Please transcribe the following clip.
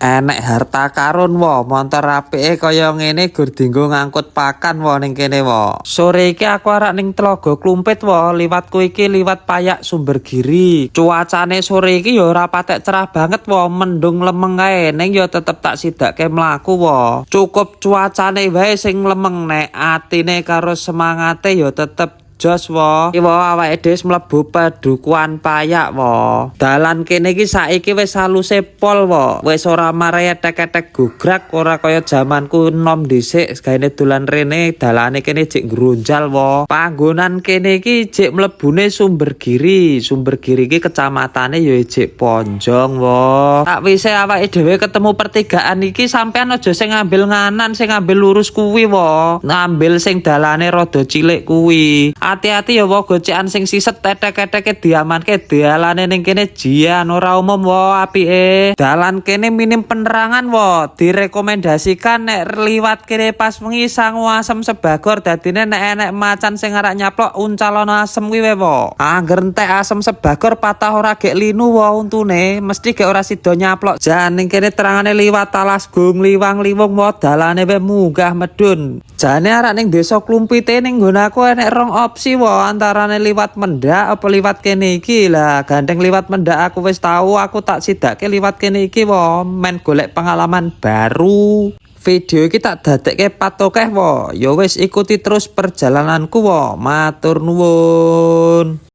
Enek harta karun wo, montor apike kaya ngene gur dinggo ngangkut pakan wo ning kene wo. Sore iki aku arak ning Tlaga Klumpit wo, liwatku iki liwat Payak Sumbergiri. Cuacane sore iki ya ora patek cerah banget wo, mendung lemeng kae, ning ya tetep tak sidake mlaku wo. Cukup cuacane wae sing lemeng, nek atine karo semangate ya tetep jos wo. Iki wo, awake dhewe mlebu Pedukuhan Payak wo. Dalan kene iki saiki wis aluse pol wo. Wis ora marai etek-etek gugrak, ora kaya jamanku enom dhisik gaene dolan rene, dalane kene jek nggrunjal wo. Panggonan kene iki jek mlebune Sumbergiri. Sumbergiri iki kecamatane ya jek Ponjong wo. Sakwise awake dhewe ketemu pertigaan iki, sampean aja sing ngambil nganan, sing ngambil lurus kuwi wo. Ngambil sing dalane rada cilik kuwi. Hati-hati ya wo, gocekan sing siset etek-eteke diamanke. Dalane ning kene jian ora umum wo apike. Dalan kene minim penerangan wo. Direkomendasikan nek liwat kene pas wengi sangu asem sebagor, dadine nek enek macan sing arak nyaplok, uncalono asem kuwi wae wo. Angger entek asem sebagor patah ora gek linu wo untune, mesti gek ora sida nyaplok. Jan ning kene terangane liwat alas gung liwang-liwung wo, dalane wae munggah medun. Jane arak ning Desa Klumpite ning nggon aku enek rong opsi wo, antarane liwat Mendak apa liwat kene iki. Lah, gandeng liwat Mendak aku wis tau, aku tak sidake liwat kene iki wo, men golek pengalaman baru. Video iki tak dadekke part akeh wo. Ya wis, ikuti terus perjalananku wo. Matur nuwun.